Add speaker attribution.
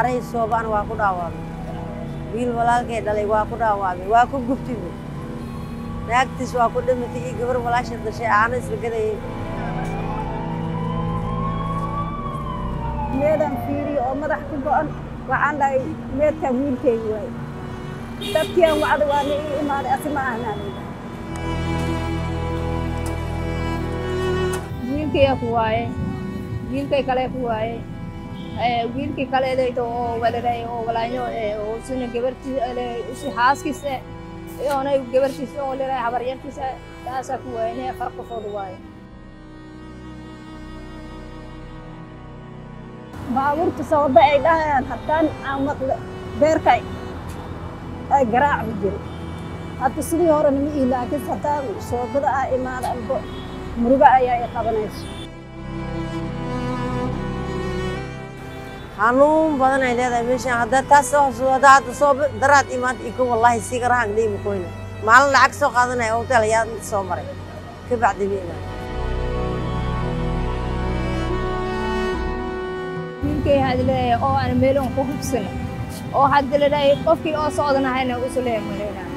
Speaker 1: Aray soobaan waa ku dhaawacmay, wiil walaalkay dhalay waa ku dhaawacmay, waa ku gubtay, naagtiis waa ku dhimatay iyo gabar walaasha dhashay caano isla gadayay.
Speaker 2: Meedaan fiiriyo oo madax ku go'an, waxaan dhahay meedkaan wiilkayga waaye. Dadkiiaan wacday, waana ii imaaday, asi ma ahnaan.
Speaker 3: Wiilkaya ku waaye, wiilkay kale ku waaye, wiilkii kaleedayto oo walaray oo walaanyo oo sina gabartiis usi xaaskiis iyona gabartiis oo leeyahay habaryartiis taasaa ku waayne, 4 qofood waaye.
Speaker 2: Baabuurta sababa ay dhahayaan haddaan aan maqle beerka ay garaacmi jiro. Hadda sidii horena ma ihi, laakiin haddaan soobada ah imaada anbo murugo ayaa i qabanayso.
Speaker 1: Xanuun badan ay leedahay meeshaan haddaa taas soo xasuusto. Haddaa hadda soo daraad imaanta iko, wallaahi sigarahan dhiimi koyna maalin lacag soo qaadanaya hotel ayaa soo maray, ka bacdi ma imaan.
Speaker 3: Wiilkay had leeyahay oo aan meel on ku hubsano oo hadda la dhahay qofkii oo socdanahayna usu leeyahay malaynaa.